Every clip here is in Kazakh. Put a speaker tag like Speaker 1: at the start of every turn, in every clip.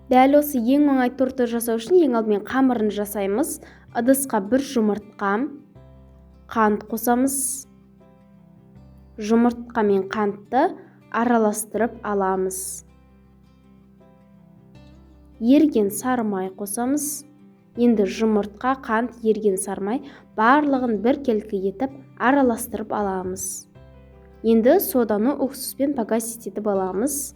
Speaker 1: Дәл осы ең оңай тортты жасау үшін ең алдымен қамырын жасаймыз. Ыдысқа бір жұмыртқа, қант қосамыз. Жұмыртқа мен қантты араластырып аламыз. Еріген сары май қосамыз. Енді жұмыртқа, қант, еріген сары май барлығын біркелкі етіп араластырып аламыз. Енді соданы уксуспен погасить етіп аламыз.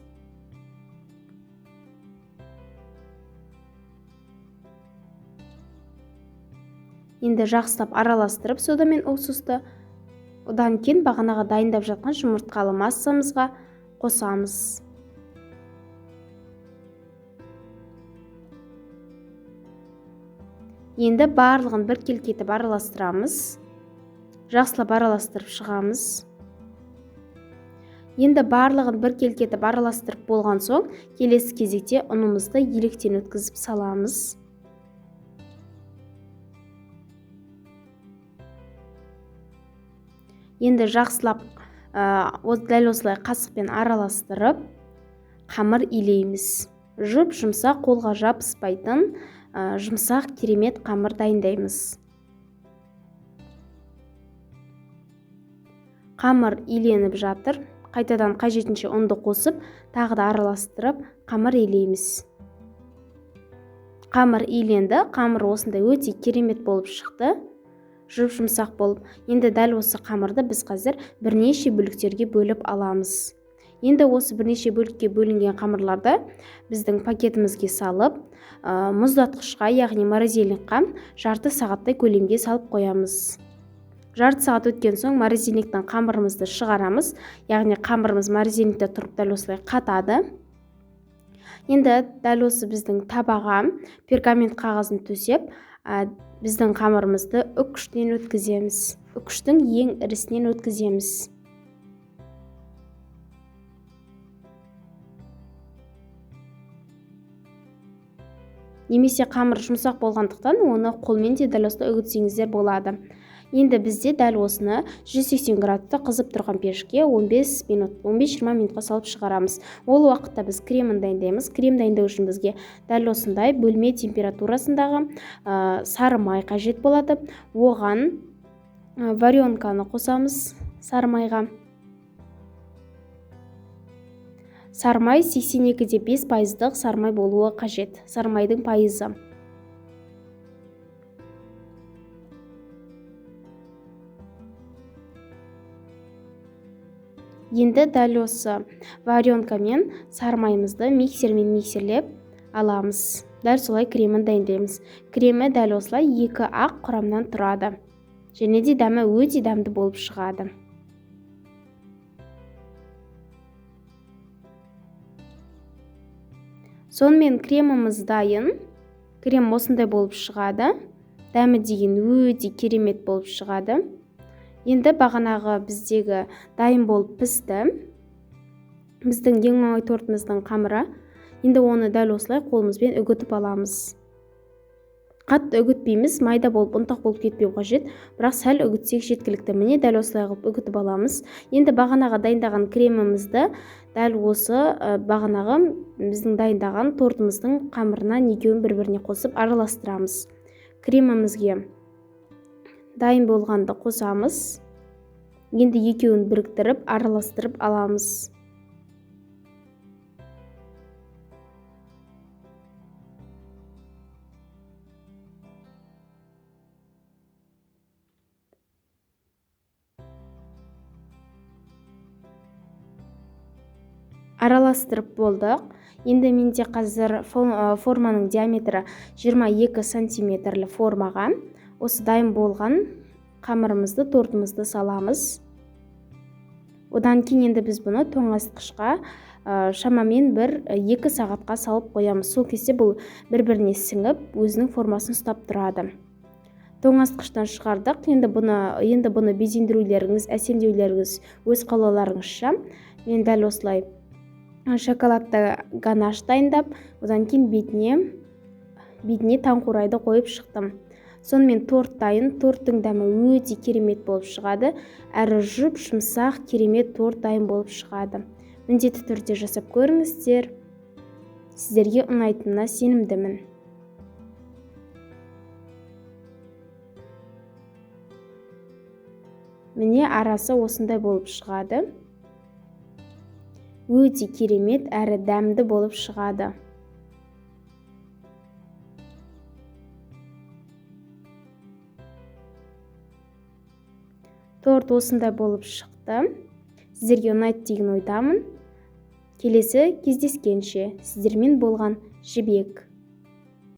Speaker 1: Енді жақсылап араластырып сода мен уксусты, одан кейін бағанағы дайындап жатқан жұмыртқалы массамызға қосамыз. Енді барлығын біркелкі етіп араластырамыз. Жақсылап араластырып шығамыз. Енді барлығын біркелкі етіп араластырып болған соң, келесі кезекте ұнымызды електен өткізіп саламыз. Енді жақсылап, дәл осылай қасықпен араластырып, қамыр илейміз. Жұп-жұмсақ, қолға жабыспайтын, жұмсақ керемет қамыр дайындаймыз. Қамыр иленіп жатыр. Қайтадан қажетінше ұнды қосып, тағы да араластырып, қамыр илейміз. Қамыр иленді. Қамыр осындай өте керемет болып шықты. Жұп-жұмсақ болып. Енді дәл осы қамырды біз қазір бірнеше бөліктерге бөліп аламыз. Енді осы бірнеше бөлікке бөлінген қамырларды біздің пакетімізге салып, мұздатқышқа, яғни морозильникқа жарты сағаттай көлемге салып қоямыз. Жарты сағат өткен соң морозильниктен қамырымызды шығарамыз, яғни қамырымыз морозильникте тұрып дәл осылай қатады. Енді дәл осы біздің табаға пергамент қағазын төсеп, біздің қамырымызды үкіштен өткіземіз. Үкіштің ең ірісінен өткіземіз. Немесе қамыр жұмсақ болғандықтан оны қолмен де дәл осылай үгітсеңіздер болады. Енді бізде дәл осыны 180 градуста қызып тұрған пешке 15 минут, 15-20 минутқа салып шығарамыз. Ол уақытта біз кремін дайындаймыз. Крем дайындау үшін бізге дәл осындай бөлме температурасындағы, сары май қажет болады. Оған, варенканы қосамыз сары майға. Сары май сексен екі де бес пайыздық сары май болуы қажет. Сары майдың пайызы. Енді дәл осы варенкамен сары майымызды миксермен миксерлеп аламыз. Дәл солай кремін дайындаймыз. Кремі дәл осылай екі ақ құрамнан тұрады. Және де дәмі өте дәмді болып шығады. Сонымен креміміз дайын. Крем осындай болып шығады. Дәмі деген өте керемет болып шығады. Енді бағанағы біздегі дайын болып пісті. Біздің ең оңай тортымыздың қамыры. Енді оны дәл осылай қолымызбен үгітіп аламыз. Қатты үгітпейміз, майда болып, ұнтақ болып кетпеу қажет, бірақ сәл үгітсек жеткілікті. Міне дәл осылай қылып үгітіп аламыз. Енді бағанағы дайындаған кремімізді дәл осы, бағанағы біздің дайындаған тортымыздың қамырынан екеуін бір-біріне қосып араластырамыз. Кремімізге дайын болғанды қосамыз. Енді екеуін біріктіріп араластырып аламыз. Араластырып болдық. Енді менде қазір форманың диаметрі 22 сантиметрлі формаға осы дайын болған қамырымызды, тортымызды саламыз. Одан кейін енді біз бұны тоңазытқышқа, шамамен бір екі сағатқа салып қоямыз. Сол кезде бұл бір-біріне сіңіп, өзінің формасын ұстап тұрады. Тоңазытқыштан шығардық. Енді бұны безендірулеріңіз, әсемдеулеріңіз өз қалауларыңызша. Мен дәл осылай шоколадты ганаш дайындап, одан кейін бетіне таңқурайды қойып шықтым. Сонымен торт дайын. Торттың дәмі өте керемет болып шығады. Әрі жұп-жұмсақ керемет торт дайын болып шығады. Міндетті түрде жасап көріңіздер. Сіздерге ұнайтынына сенімдімін. Міне, арасы осындай болып шығады. Өте керемет әрі дәмді болып шығады. Торт осындай болып шықты. Сіздерге ұнайды деген ойдамын. Келесі кездескенше, сіздермен болған Жібек.